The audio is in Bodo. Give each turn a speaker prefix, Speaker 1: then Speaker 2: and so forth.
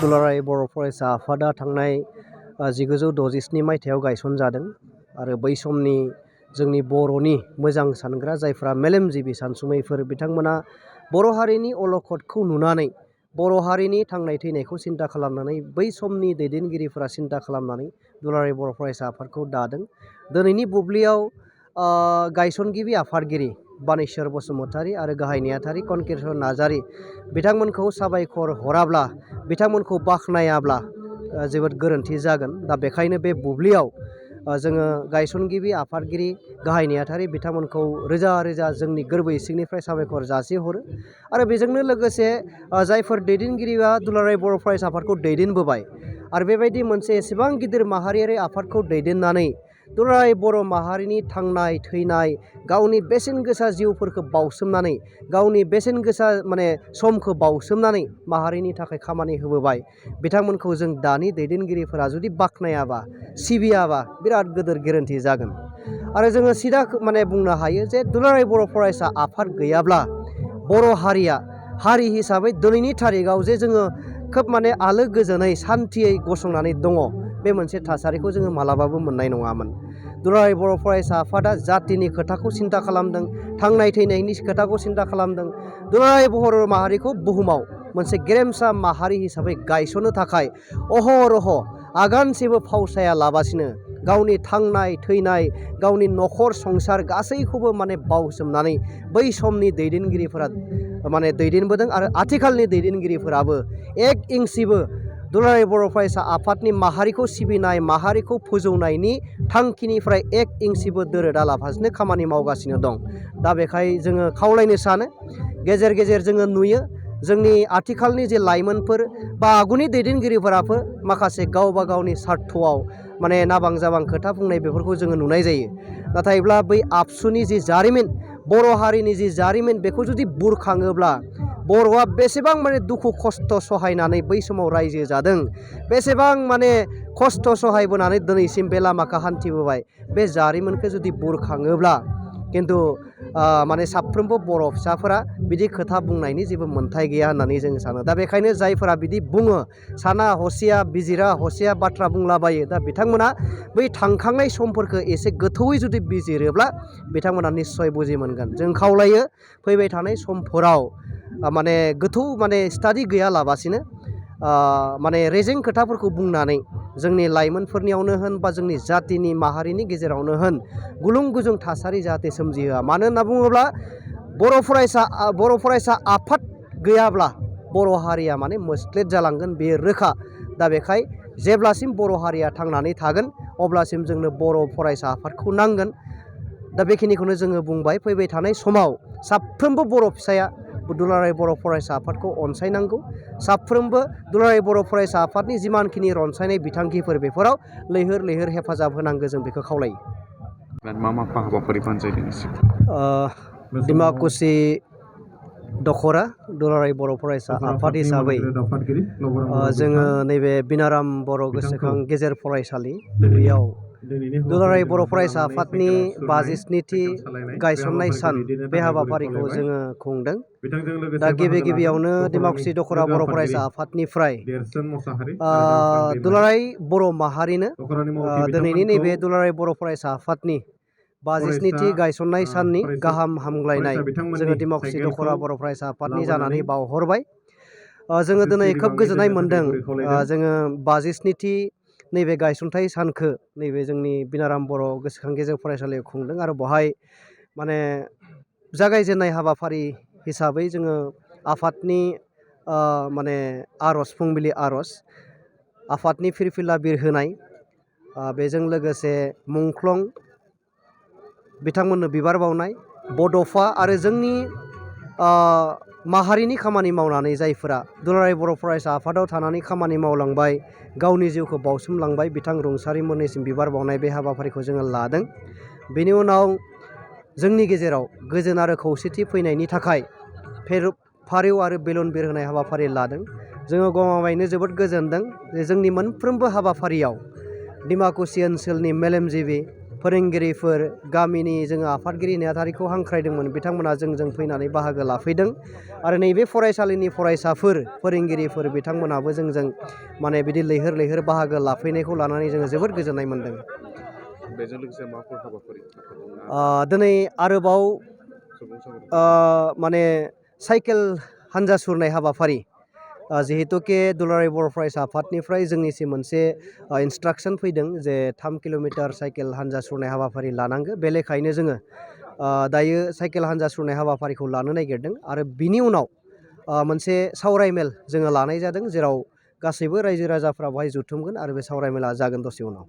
Speaker 1: दुलाराय बर' फरायसा आफादा थांनाय 1967 मायथाइयाव गायसनजादों आरो बै समनि जोंनि बर'नि मोजां सानग्रा जायफ्रा मेलेमजिबि सानसुमैफोर बिथांमोना बर' हारिनि अलखदखौ नुनानै बर' हारिनि थांनाय थैनायखौ सिन्ता खालामनानै बै समनि दैदेनगिरिफोरा सिन्ता खालामनानै दुलाराय बर' फरायसा आफादखौ दादों। दिनैनि बुब्लियाव गायसनगिरि आफादगिरि बानेश्वर बसुमतारी आरो गाहाय नेहाथारि कनकेश्वर नार्जारी बिथांमोनखौ साबायखर हराब्ला बिथांमोनखौ बाख्नायाब्ला जोबोद गोरोन्थि जागोन। दा बेखायनो बे बुब्लियाव जोङो गायसनगिरि आफादगिरि गाहाय नेहाथारि बिथांमोनखौ रोजा रोजा जोंनि गोरबो इसिंनिफ्राय साबायखर जासिहरो आरो बेजोंनो लोगोसे जायफोर दैदेनगिरिया दुलाराय बर' फरायसा आफादखौ दैदेनबोबाय आरो बेबायदि मोनसे एसेबां गिदिर माहारियारि आफादखौ दैदेननानै दुलाराय बर' माहारिनि थांनाय थैनाय गावनि बेसेन गोसा जिउफोरखौ बावसोमनानै गावनि बेसेन गोसा समखौ बावसोमनानै माहारिनि थाखाय खामानि होबोबाय बिथांमोनखौ जों दानि दैदेनगिरिफोरा जुदि बाख्नायाबा सिबियाबा बिराद गिदिर गोरोन्थि जागोन। आरो जोङो सिदा बुंनो हायो जे दुलाराय बर' फरायसा आफाद गैयाब्ला बर' हारिया हारि हिसाबै दिनैनि थारिखआव जे जोङो खोब आलो गोजोनै सान्थियै गसंनानै दङ बे मोनसे थासारिखौ जोङो मालाबाबो मोननाय नङामोन। दुलाराय बर' फरायसा आफादा जातिनि खोथाखौ सिन्ता खालामदों, थांनाय थैनायनि खोथाखौ सिन्ता खालामदों। दुलाराय बर' माहारिखौ बुहुमाव मोनसे गेरेमसा माहारि हिसाबै गायसननो थाखाय अहरह आगानसेबो फावसाया लाबासिनो गावनि थांनाय थैनाय गावनि न'खर संसार गासैखौबो बावसोमनानै बै समनि दैदेनगिरिफोरा दैदेनबोदों आरो आथिखालनि दैदेनगिरिफोराबो एक इंसिबो दुलाराय बर' फरायसा आफादनि माहारिखौ सिबिनाय माहारिखौ फोजौनायनि थांखिनिफ्राय एक इंसिबो दोरोदा लाफासिनो खामानि मावगासिनो दं। दा बेखाय जोङो खावलायनो सानो गेजेर गेजेर जोङो नुयो जोंनि आथिखालनि जे लाइमोनफोर बा आगुनि दैदेनगिरिफोराबो माखासे गावबा गावनि स्वार्थआव नाबां जाबां खोथा बुंनाय बेफोरखौ जोङो नुनाय जायो। नाथायब्ला बै आबसुनि जि जारिमिन बर' हारिनि जि जारिमिन बेखौ जुदि बुरखाङोब्ला बर'आ बेसेबां दुखु खस्थ' सहायनानै बै समाव रायजो जादों, बेसेबां खस्थ' सहायबोनानै दिनैसिम बे लामाखौ हान्थिबोबाय बे जारिमिनखौ जुदि बुरखाङोब्ला खिन्थु साफ्रोमबो बर' फिसाफोरा बिदि खोथा बुंनायनि जेबो मोन्थाय गैया होननानै जों सानो। दा बेखायनो जायफोरा बिदि बुङो साना हसिया बिजिरा हसिया बाथ्रा बुंलाबायो दा बिथांमोना बै थांखांनाय समफोरखौ एसे गोथौयै जुदि बिजिरोब्ला बिथांमोना निस्सय बुजि मोनगोन। जों खावलायो फैबाय थानाय समफोराव गोथौ स्टाडि गैयालाबासिनो रेजें खोथाफोरखौ बुंनानै जोंनि लाइमोनफोरनियावनो होन बा जोंनि जातिनि माहारिनि गेजेरावनो होन गुलुं गुजुं थासारि जाहाथे सोमजिहोआ। मानो होनना बुङोब्ला बर' फरायसा आफाद गैयाब्ला बर' हारिया मोस्लेद जालांगोन बेयो रोखा। दा बेखाय जेब्लासिम बर' हारिया थांनानै थागोन अब्लासिम जोंनो बर' फरायसा आफादखौ नांगोन। दा बेखिनिखौनो जोङो बुंबाय। फैबाय थानाय समाव साफ्रोमबो बर' फिसाया दुलाराय बर' फरायसा आफादखौ अनसायनांगौ। साफ्रोमबो दुलाराय बर' फरायसा आफादनि जिमानखिनि रनसायनाय बिथांखिफोर बेफोराव लैहोर लैहोर हेफाजाब होनांगौ जों बेखौ खावलायो।
Speaker 2: मा हाबाफारि बानजायदों?
Speaker 1: डिमाकुसि दखरा दुलाराय बर' फरायसा आफाद हिसाबै जोङो नैबे बिनाराम बर' गोसोखां गेजेर फरायसालि बेयाव दुलाराय बर' फरायसा आफादनि 52थि गायसननाय सान बे हाबाफारिखौ जोङो खुंदों। दा गिबियावनो डिमाकुसि दखरा बर' फरायसा आफादनिफ्राय दुलाराय बर' माहारिनो दिनैनि नैबे दुलाराय बर' फरायसा आफादनि 52थि गायसननाय साननि गाहाम हामग्लायनाय जोङो डिमाकुसि दखरा बर' फरायसा आफादनि जानानै बावहरबाय। जोङो दिनै खोब गोजोननाय मोन्दों जोङो 52थि नैबे गायसनथाइ सानखौ नैबे जोंनि बिनाराम बर' गोसोखां गेजेर फरायसालियाव खुंदों आरो बेवहाय जागायजेननाय हाबाफारि हिसाबै जोङो आफादनि आर'ज फुंबिलि आर'ज आफादनि फिरफिला बिरहोनाय बेजों लोगोसे मुंख्लं बिथांमोननो बिबार बावनाय बड'फा आरो जोंनि माहारिनि खामानि मावनानै जायफोरा दुलाराय बर' फरायसा आफादाव थानानै खामानि मावलांबाय गावनि जिउखौ बावसोमलांबाय बिथां रुंसारि मोननिसिम बिबार बावनाय बे हाबाफारिखौ जोङो लादों। बेनि उनाव जोंनि गेजेराव गोजोन आरो खौसेथि फैनायनि थाखाय फारिव आरो बेलुन बिरहोनाय हाबाफारि लादों। जोङो गमामायैनो जोबोद गोजोनदों जे जोंनि मोनफ्रोमबो हाबाफारियाव डिमाकुसि ओनसोलनि मेलेमजिबि फोरोंगिरिफोर गामिनि जोङो आफादगिरि नेहाथारिखौ हांख्रायदोंमोन बिथांमोना जोंजों फैनानै बाहागो लाफैदों आरो नैबे फरायसालिनि फरायसाफोर फोरोंगिरिफोर बिथांमोनाबो जोंजों माने बिदि लैहोर लैहोर बाहागो लाफैनायखौ लानानै जोङो जोबोद गोजोननाय मोन्दों।
Speaker 2: बेजों लोगोसे माबाफोर हाबाफारि
Speaker 1: दिनै आरोबाव माने साइकेल हान्जा सुरनाय हाबाफारि जिहेतुके दुलाराय बर' फरायसा आफादनिफ्राय जोंनिसिम मोनसे इन्सट्राक्सन फैदों जे 3 किल'मिटार साइकेल हान्जा सुरनाय हाबाफारि लानांगौ बे लेखायैनो जोङो दायो साइकेल हान्जा सुरनाय हाबाफारिखौ लानो नागिरदों आरो बिनि उनाव मोनसे सावरायमेल जोङो लानाय जादों जेराव गासैबो रायजो राजाफ्रा बेवहाय जथुमगोन आरो बे सावरायमेला जागोन दसे उनाव।